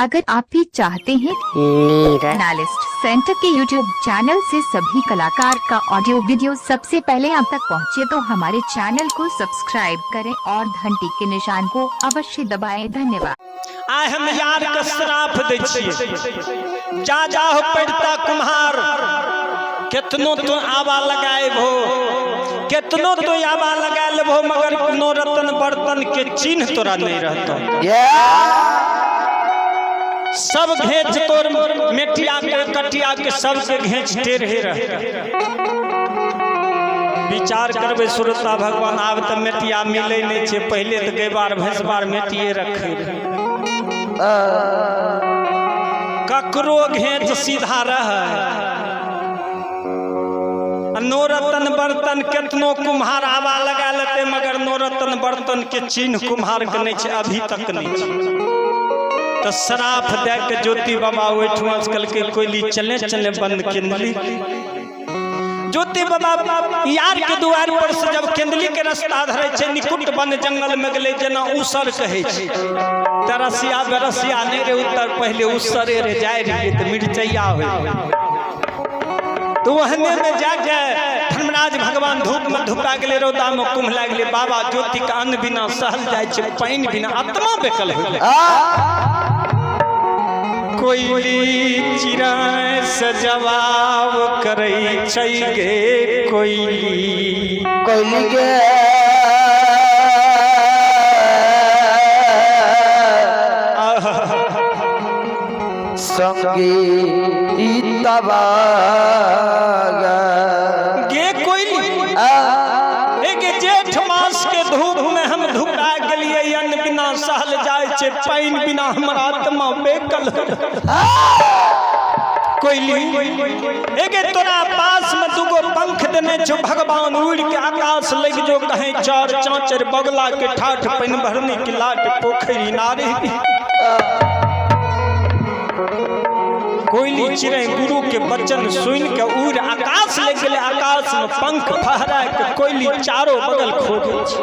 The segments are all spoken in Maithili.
अगर आप भी चाहते हैं नीरज एनालिस्ट सेंटर के YouTube channel से सभी कलाकार का ऑडियो वीडियो सबसे पहले आप तक पहुंचे तो हमारे चैनल को सब्सक्राइब करें और घंटी के निशान को अवश्य दबाएं। धन्यवाद। आइ हम यार के श्राप दै छियै, जा जा हो पड़ता कुम्हार, केतनो तू आवा लगाएबो, केतनो तू आवा लगा लेबो, मगर कोनो रतन बर्तन के चिन्ह तोरा नहीं रहतो। सब घेच तोर मेटिया के कटिया के सबके घेच टेढ़े रह। विचार करबै श्रोता भगवान, आब तऽ मेटिया मिलै नहि छै, पहिले तऽ गैबार भैंसबार मेटिए रखै रहै। ककरो घेच सीधा रहै। नौरतन बर्तन केतनो कुम्हार आवा लगा लेतै, मगर नौरतन बर्तन के चिन्ह कुम्हार के नहि छै, अभी तक नहि छै। तऽ श्राप दए के ज्योति बाबा ओहिठुमा से कहलकै, कोयली चले चले बंद केंदली। ज्योति बाबा यार के दुआर पर से जब केंदली के रास्ता धरे छै, निकुट वन जंगल में गेलै, जेना उसर कहै छै, तरसिया बेरसिया नहि रे उत्तर, पहिले उसरे रे जाय रहियै तऽ मिरचैया होइ। तो ओहने में जाके धर्मराज भगवान धूप में धुपा गेलै, रौदा में कुम्हला गेलै। बाबा ज्योति के अन्न बिना सहल जाइ छै, पानि बिना आत्मा बेकल हो गेलै। कोयली चिड़ै से जवाब करै छै गे कोयली, कोयली गे संगी गे कोयली, एक जेठ मास के धूप में हम धुपा गेलियै, अन्न बिना सहल जाइ छै, पानि बिना हमर आत्मा बेकल। कोयली, एगे तोरा पास में दूगो पंख देने छौ भगवान, उड़ के आकाश लग जो, कहीं चार चांचर बगला के ठाठ, पानि भरने की लाट, पोखरि नारे। कोयली चिड़ै गुरु के वचन सुन के उड़ आकाश लग गेलै। आकाश में पंख फहरा के कोयली चारो बगल खोजै छै,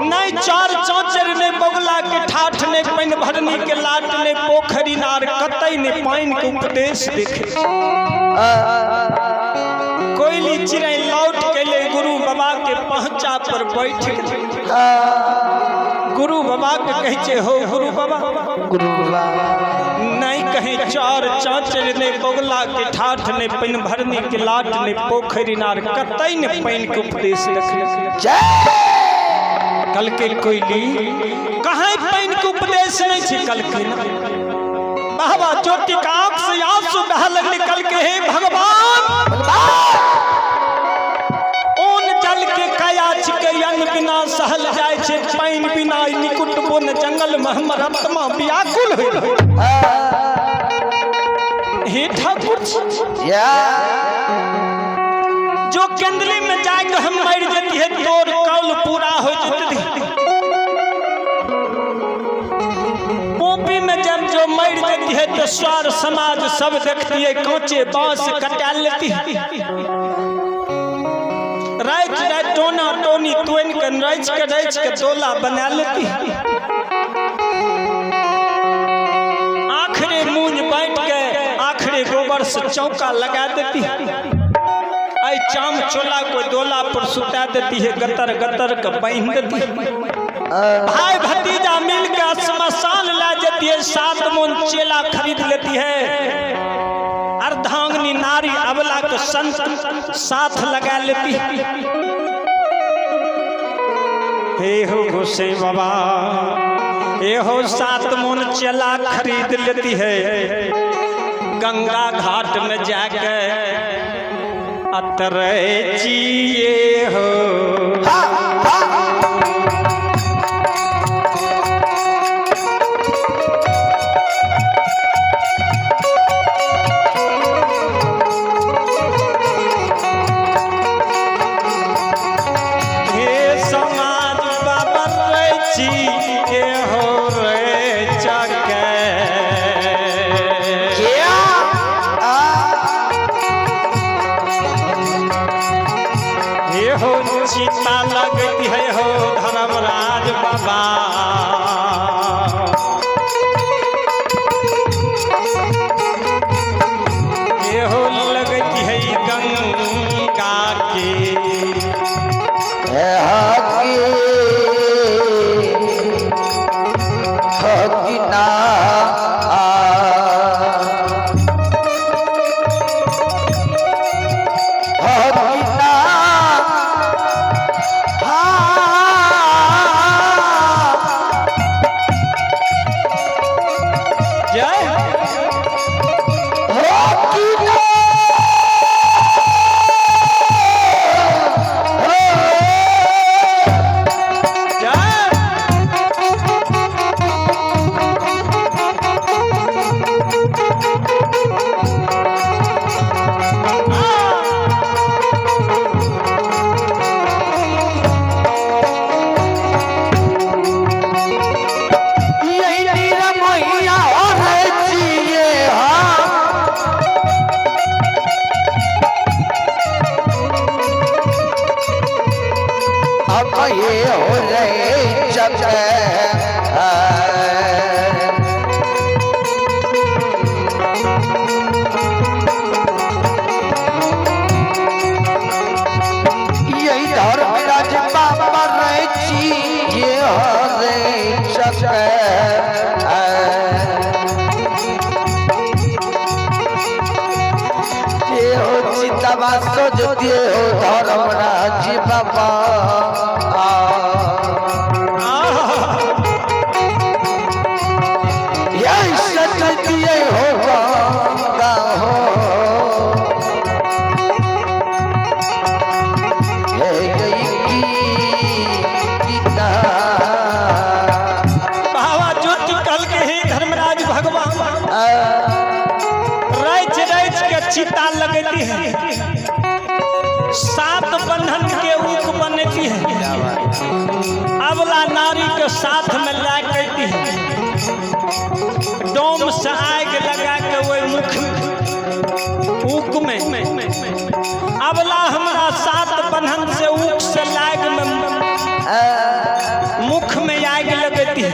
नहीं चार चांचर, नहीं बगुला के ठाठ, नहीं पानि भरनी के लाट, नहीं पोखरि नार, कतई नहीं पानि के उपदेश देखे। कोयली चिड़ै लौट के ले गुरु बाबा के पहुंचा पर बैठ गेलै। गुरु बाबा के कहै छै, हो गुरु बाबा, गुरु बाबा, नहीं कहीं चार चांचर, नहीं बगुला के ठाठ, नहीं पानि भरनी के लाट, नहीं पोखरि नार, कतई नहीं पानि के उपदेश देखले। कल के कोयली कहीं पानि के उपदेश नहीं छै। कल के बाबा ज्योति के आंख से आंसू बह लगले। कल के हे भगवान, ओन जल के कया छिके, अन्न बिना सहल जाइ छै, पानि बिना निकुट बोन जंगल में हमर आत्मा व्याकुल होइ। हे ठाकुर, जो केंदली में जाके हम मर जती है, तोर कौल पूरा हो जती। पोपी में जब जो मर जती है तो स्वार समाज सब देखती है, कांचे बांस कटा लेती। रात रात टोना टोनी तोन के रच के रच के दोला बना लेती। आखिरी मूंज बांट के आखिरी गोबर से चौका लगा देती। आई चाम चोला को दोला पर सुता देती है, गतर गतर के बांध देती है। भाई भतीजा मिल के श्मशान ला जाती है, 7 मन चेला खरीद लेती है। अर्धांगनी नारी अबला के संत साथ लगा लेती है। हे हो गोसे बाबा, हे हो 7 मन चेला खरीद लेती है। गंगा घाट में जाके अतरे जिए हो। हे समाज बाबा रे छी हो रे चके, हे हो चिता लगती है हो धर्मराज बाबा। हकिना हकिना हा जय हकिना जय यही निरमैया रे जिए हाँ अब ये हो रहे जब यही धर्मराज बाबा रे जी ये हो रे जब ये हो चितवा सोजते हो धर्मराज बाबा यही सजते हो गंगा हो हे गई की बाबा ज्योति कल के हे धर्मराज भगवान रच रच के चिता लगती है, सात बंधन के ऊक बनती है, अबला नारी के साथ में ला कहती है, डोम से आग लगा के वही मुख ऊक में अबला हमरा सात बंधन से ऊक से लाग में मुख में आग लगती है।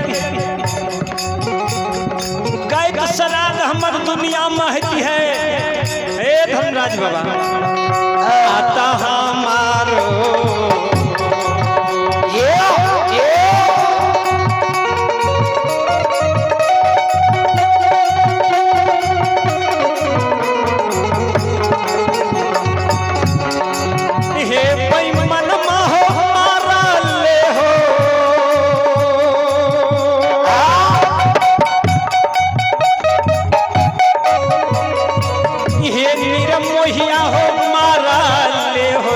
गैत श्राद्ध हमर दुनिया में होती है। हे धर्मराज बाबा आता हमारो ये हे पैमन महो मारा ले हो हे निरमोहिया हो मारा ले हो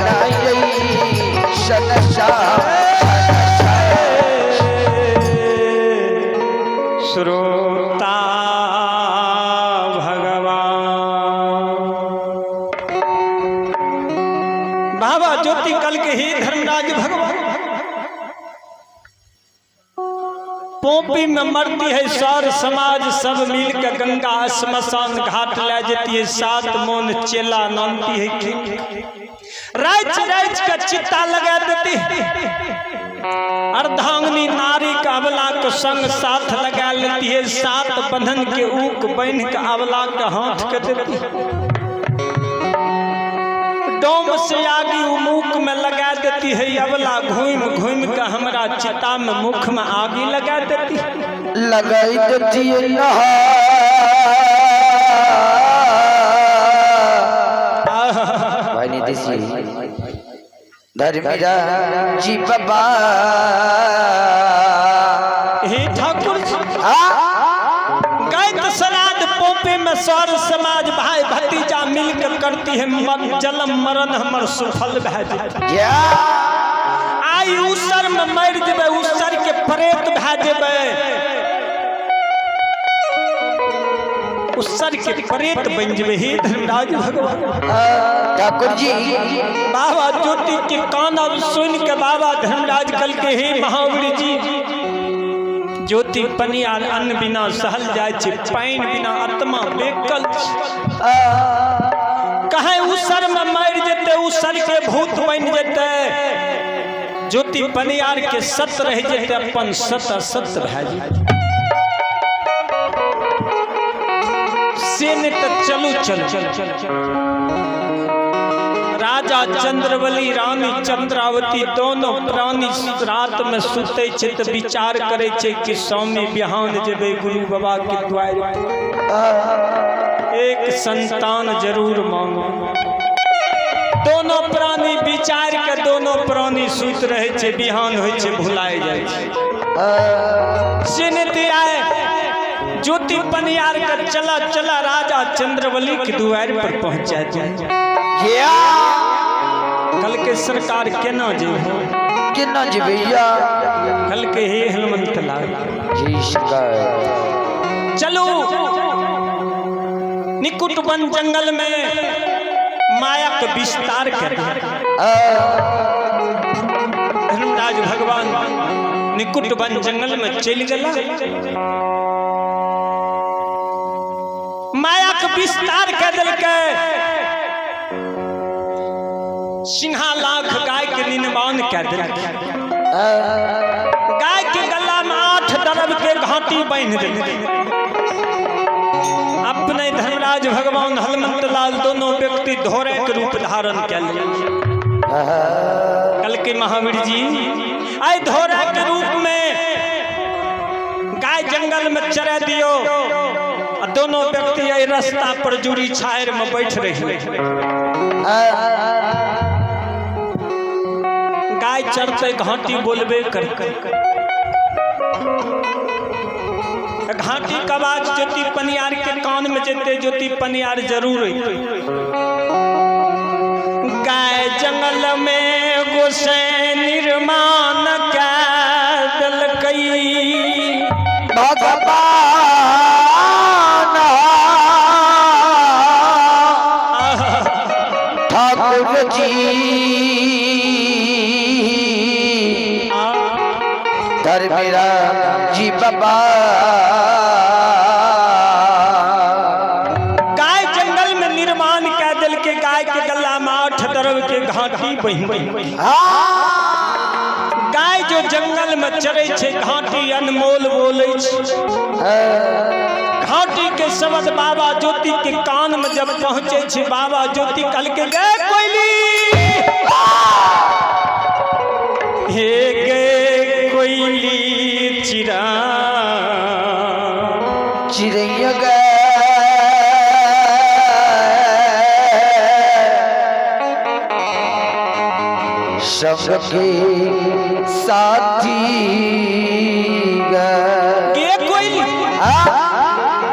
शनाई शनशा। श्रोता भगवान बाबा ज्योति कल के ही धर्मराज भगवान पोपी में मरती है सर समाज सब मिल के गंगा श्मशान घाट ले जाती है। सात मोन चेला नानती है राइच राइच के चित्ता लगा देती है। अर्धांगनी नारी के अबला के संग साथ लगा लेती है। सात बंधन के ऊक बन के अबला के हाथ के देती है। डोम से आगी मुख में लगा देती है। अबला घूम घूम के हमरा चिता में मुख में आगी लगा देती है। लगाई देती है नहा। भाई नीतीश जी धर्मीरा जी बाबा। हे ठाकुर जी, गायत श्राद्ध पोपे में सर समाज भाई भतीजा मिलकर करती है। जन्म मरण हमर सुफल भए जेतै। या। आई उसर में मर जेबै, उसर के प्रेत भए जेबै, उसर के प्रेत बन जेबै। हे धर्मराज भगवान। ठाकुर जी। बाबा ज्योति के कान अब सुन के बाबा धर्मराज कल के हे महावीर जी, ज्योति पनियार अन्न बिना सहल जाय छै, पानि बिना आत्मा बेकल छै। कहे उसर में मर जेतै, उसर के भूत बन जेतै, ज्योति पनियार के सत रह जेतै, अपन सत असत भए जेतै। से नहि तऽ चलू चलू। राजा चंद्रबली रानी चंद्रावती दोनों प्राणी रात में सुते छै तऽ विचार करे छै कि स्वामी बिहान जेबै गुरु बाबा के द्वार, एक संतान जरूर मांगो। दोनों प्राणी विचार के दोनों प्राणी सुत रहे छै। बिहान होइ छै, भुलाय जाइ छै। से नहीं आए ज्योति पनियार का चला चला राजा चंद्रबली के दुआर पर पहुंचा जाए। या। कल के सरकार केना जेबो? केना जेबै या? कल के हे हनुमंत लाल। जी सरकार। चलो निकुट वन जंगल में माया के विस्तार कर। धर्मराज भगवान निकुट वन जंगल में चल गला, माया के विस्तार कर दिलकै। सिंहा लाख गाय के निर्माण कर दिलकै। गाय के गला में 8 दरब के घाटी बांध दिलकै। अपने धर्मराज भगवान हनुमंत लाल दोनों व्यक्ति धोरे के रूप धारण कर लिया। कल के महावीर जी, आय धोरा के रूप में गाय जंगल में चरा दियो आ दोनों व्यक्ति एहि रास्ता पर जुड़ी छायर में बैठ रही। गाय चरते घाटी बोलबे करते। घाटी का आवाज ज्योति पनियार के कान में जेते, ज्योति पनियार जरूर अइतै। गाय जंगल में गोसैं निर्माण कै देलकै। भगवान ठाकुर जी धर्मेरा जी बाबा। गाय जंगल में निर्माण कै देलकै। गाय के गला में 8 दरब के घाटी बहि गाय जो जंगल में चरे छै, घाटी अनमोल बोलै छै। घाटी के शब्द बाबा ज्योति के कान में जब पहुंचे छै, बाबा ज्योति कहलकै, गे कोयली, हे गे कोयली चिरा चिड़ैया गे सबके साथी गे। गे कोयली,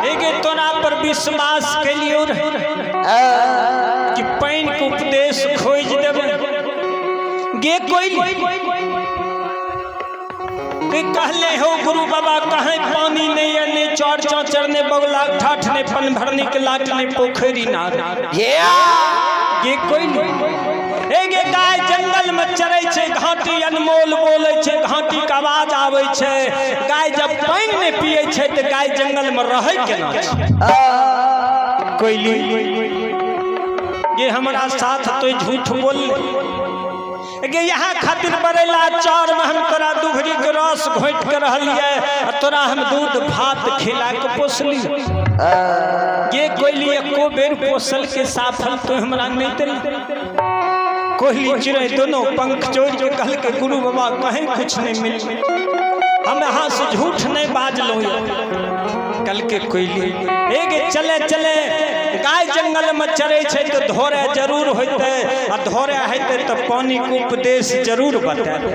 हे गे, तोरा पर विश्वास केलियो रहे कि पानि के उपदेश खोज देबै। गे कोई ते कहले हो गुरु बाबा कहीं पानी नहीं है, ने चौर चाचर ने बगला ठाठ ने पन भरने के लाट ने पोखरी नार। ये गे कोई नहीं एगे गाय जंगल में चरे छे, घाटी अनमोल बोले छे, घाटी के आवाज आवे छे। गाय जब पानी नहीं पिए छे तो गाय जंगल में रहे केना छे? कोयली ये हमारा साथ तो झूठ बोल गे, यहाँ खातिर बरेला चार में हम तोरा दुभरी के रस घोट के रहलिए आ तोरा हम दूध भात खिला के पोसली। ये कोयली एको बेर पोसल के साफल तो हमरा नहीं दिल। कोयली चिड़ै दोनों पंख जोड़ के कहल के गुरु बाबा कहीं कुछ नहीं मिल, हम यहाँ से झूठ नहीं बाजलो। कल के कोयली एक चले चले गाय जंगल में चरे छे तो धोरे जरूर होते, आ धोरे हेते तो पानी के उपदेश जरूर बताए।